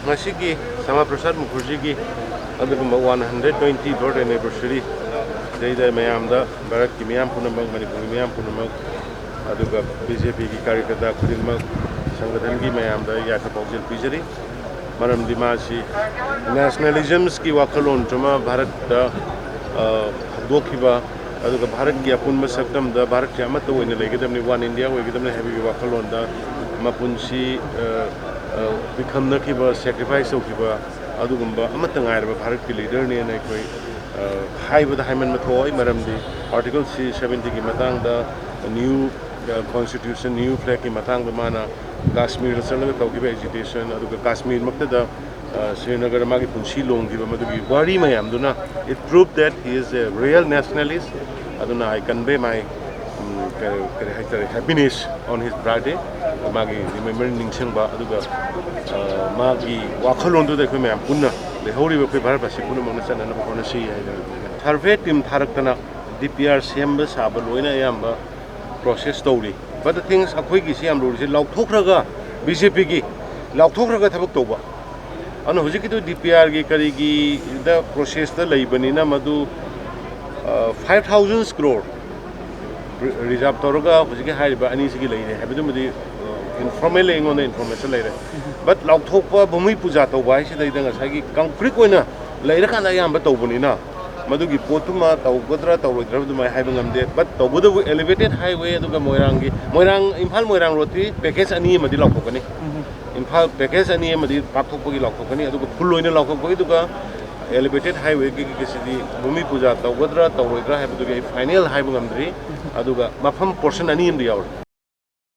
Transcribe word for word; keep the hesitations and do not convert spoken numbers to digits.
ꯉꯁꯤꯒꯤ ꯁ꯭ꯌꯥꯃꯥ ꯄ꯭ꯔꯁꯥꯗ ꯃꯨꯈꯔꯖꯤꯒꯤ ꯑꯗꯨꯒꯨꯝꯕ one hundred twenty birth anniversary ꯗꯩꯗ ꯃꯌꯥꯝꯗ, ꯚꯥꯔꯠꯀꯤ ꯃꯤꯌꯥꯝ ꯄꯨꯝꯅꯃꯛ, ꯃꯅꯤꯄꯨꯔꯒꯤ ꯃꯤꯌꯥꯝ ꯄꯨꯝꯅꯃꯛ, ꯑꯗꯨꯒ ꯕꯤ ꯖꯦ ꯄꯤꯒꯤ ꯀꯥꯔꯌꯀꯔꯇꯥ ꯈꯨꯗꯤꯡꯃꯛ, ꯁꯪꯒꯊꯟꯒꯤ ꯃꯌꯥꯝꯗ ꯌꯥꯏꯐ ꯄꯥꯎꯖꯦꯜ ꯄꯤꯖꯔꯤ꯫ ꯃꯔꯝꯗꯤ ꯃꯥꯁꯤ ꯅꯦꯁꯅꯦꯂꯤꯖꯝꯁꯀꯤ ꯋꯥꯈꯜꯂꯣꯟꯁꯨ ꯑꯃ ꯚꯥꯔꯠꯇ, ꯑ, ꯍꯧꯗꯣꯛꯈꯤꯕ, ꯑꯗꯨꯒ ꯚꯥꯔꯠꯀꯤ ꯑꯄꯨꯟꯕ ꯁꯛꯇꯝꯗ ꯚꯥꯔꯠꯁꯦ ꯑꯃꯠꯇ ꯑꯣꯏꯅ ꯂꯩꯒꯗꯕꯅꯤ, ꯋꯥꯟ ꯏꯟꯗꯤꯌꯥ ꯑꯣꯏꯒꯗꯕꯅꯤ ꯍꯥꯏꯕꯒꯤ ꯋꯥꯈꯜꯂꯣꯟꯗ ꯃꯄꯨꯟꯁꯤ, ꯑ, ꯑ, ꯄꯤꯈꯝꯅꯈꯤꯕ, ꯁꯦꯀ꯭ꯔꯤꯐꯥꯏꯁ ꯇꯧꯈꯤꯕ ꯑꯗꯨꯒꯨꯝꯕ ꯑꯃꯠꯇ ꯉꯥꯏꯔꯕ ꯚꯥꯔꯠꯀꯤ ꯂꯤꯗꯔꯅꯦꯅ ꯑꯩꯈꯣꯏ, ꯑ, ꯍꯥꯏꯕꯗ ꯍꯥꯏꯃꯟꯕ ꯊꯣꯛꯑꯣꯏ꯫ ꯃꯔꯝꯗꯤ ꯑꯥꯔꯇꯤꯀꯜ ꯊ꯭ꯔꯤ ꯁꯚꯦꯟꯇꯤꯒꯤ ꯃꯇꯥꯡꯗ, ꯅ꯭ꯌꯨ, ꯑ, ꯀꯣꯟꯁꯇꯤꯇ꯭ꯌꯨꯁꯟ, ꯅ꯭ꯌꯨ ꯐ꯭ꯂꯦꯒꯀꯤ ꯃꯇꯥꯡꯗ ꯃꯥꯅ ꯀꯥꯁꯃꯤꯔꯗ ꯆꯠꯂꯒ ꯇꯧꯈꯤꯕ ꯑꯦꯖꯤꯇꯦꯁꯟ, ꯑꯗꯨꯒ ꯀꯥꯁꯃꯤꯔꯃꯛꯇꯗ, ꯑ, ꯁ꯭ꯔꯤꯅꯒꯔꯗ ꯃꯥꯒꯤ ꯄꯨꯟꯁꯤ ꯂꯣꯡꯈꯤꯕ ꯃꯗꯨꯒꯤ ꯋꯥꯔꯤ ꯃꯌꯥꯝꯗꯨꯅ, it proved that he is a real nationalist. ꯑꯗꯨꯅ I convey my, ꯎꯝ, ꯀ-, ꯀꯔꯤ ꯍꯥꯏꯇꯥꯔꯦ, happiness on his birthday, ꯃꯥꯒꯤ ꯔꯤꯃꯦꯝꯕꯔ ꯅꯤꯡꯁꯤꯡꯕ, ꯑꯗꯨꯒ, ꯑ, ꯃꯥꯒꯤ ꯋꯥꯈꯜꯂꯣꯟꯗꯨꯗ ꯑꯩꯈꯣꯏ ꯃꯌꯥꯝ ꯄꯨꯟꯅ, ꯂꯩꯍꯧꯔꯤꯕ ꯑꯩꯈꯣꯏ ꯚꯥꯔꯠ ꯚꯥꯁꯤ ꯄꯨꯝꯅꯃꯛꯅ ꯆꯠꯅꯅꯕ ꯍꯣꯠꯅꯁꯤ ꯍꯥꯏꯅ꯫ ꯁꯔꯚꯦ ꯇꯤꯝ ꯊꯥꯔꯛꯇꯅ ꯗꯤ ꯄꯤ ꯑꯥꯔ ꯁꯦꯝꯕ ꯁꯥꯕ ꯂꯣꯏꯅ ꯑꯌꯥꯝꯕ ꯄ꯭ꯔꯣꯁꯦꯁ ꯇꯧꯔꯤ꯫ But the things, ꯑꯩꯈꯣꯏꯒꯤꯁꯤ ꯌꯥꯝ ꯂꯨꯔꯤꯁꯦ, ꯂꯥꯎꯊꯣꯛꯈ꯭ꯔꯒ, ꯕꯤ ꯖꯦ ꯄꯤꯒꯤ ꯂꯥꯎꯊꯣꯛꯈ꯭ꯔꯒ ꯊꯕꯛ ꯇꯧꯕ꯫ ꯑꯗꯨꯅ ꯍꯧꯖꯤꯛꯀꯤꯗꯨ ꯗꯤ ꯄꯤ ꯑꯥꯔꯒꯤ ꯀꯔꯤꯒꯤꯗ ꯄ꯭ꯔꯣꯁꯦꯁꯇ ꯂꯩꯕꯅꯤꯅ ꯃꯗꯨ, ꯑ, ꯐꯥꯏꯚ ꯊꯥꯎꯖꯟ ꯀ꯭ꯔꯣꯔ ꯔꯤꯖꯥꯔꯚ ꯇꯧꯔꯒ ꯍꯧꯖꯤꯛꯀꯤ ꯍꯥꯏꯔꯤꯕ ꯑꯅꯤꯁꯤꯒꯤ ꯂꯩꯔꯦ ꯍꯥꯏꯕꯗꯨꯃꯗꯤ, ꯑ, ꯏꯟꯐꯣꯔꯃꯦꯜꯂꯤ ꯑꯩꯉꯣꯟꯗ ꯏꯟꯐꯣꯔꯃꯦꯁꯟ ꯂꯩꯔꯦ꯫ But ꯂꯥꯎꯊꯣꯛꯄ ꯚꯨꯃꯤ ꯄꯨꯖꯥ ꯇꯧꯕ ꯍꯥꯏꯁꯤꯗꯩꯗ ꯉꯁꯥꯏꯒꯤ ꯀꯪꯀ꯭ꯔꯤꯠ ꯑꯣꯏꯅ ꯂꯩꯔꯀꯥꯟꯗ ꯑꯌꯥꯝꯕ ꯇꯧꯕꯅꯤꯅ, ꯃꯗꯨꯒꯤ ꯄꯣꯠꯇꯨꯃ ꯇꯧꯒꯗ꯭ꯔꯥ ꯇꯧꯔꯣꯏꯗ꯭ꯔꯥ ꯑꯗꯨꯃꯥꯏꯅ ꯍꯥꯏꯕ ꯉꯝꯗꯦ꯫ But ꯇꯧꯕꯇꯕꯨ ꯑꯦꯂꯤꯚꯦꯇꯦꯠ ꯍꯥꯏꯋꯦ ꯑꯗꯨꯒ ꯃꯣꯏꯔꯥꯡꯒꯤ, ꯃꯣꯏꯔꯥꯡ, ꯏꯝꯐꯥꯜ ꯃꯣꯏꯔꯥꯡ ꯔꯣꯗꯇꯤ ꯄꯦꯀꯦꯖ ꯑꯅꯤ ꯑꯃꯗꯤ ꯂꯥꯎꯊꯣꯛꯀꯅꯤ꯫ ꯏꯝꯐꯥꯜ ꯄꯦꯀꯦꯖ ꯑꯅꯤ ꯑꯃꯗꯤ ꯄꯥꯛꯊꯣꯛꯄꯒꯤ ꯂꯥꯎꯊꯣꯛꯀꯅꯤ, ꯑꯗꯨꯒ ꯐꯨꯜ ꯑꯣꯏꯅ ꯂꯥꯎꯊꯣꯛꯄꯒꯤ, ꯑꯗꯨꯒ ꯑꯦꯂꯤꯚꯦꯇꯦꯠ ꯍꯥꯏꯋꯦꯒꯤ ꯁꯤꯗꯤ ꯚꯨꯃꯤ ꯄꯨꯖꯥ ꯇꯧꯒꯗ꯭ꯔꯥ ꯇꯧꯔꯣꯏꯗ꯭ꯔꯥ ꯍꯥꯏꯕꯗꯨꯒꯤ ꯑꯩ ꯐꯥꯏꯅꯦꯜ ꯍꯥꯏꯕ ꯉꯝꯗ꯭ꯔꯤ꯫ ꯑꯗꯨꯒ ꯃꯐꯝ ꯄꯣꯔꯁꯟ ꯑꯅꯤ ꯑꯃꯗꯤ ꯌꯥꯎꯔꯤ꯫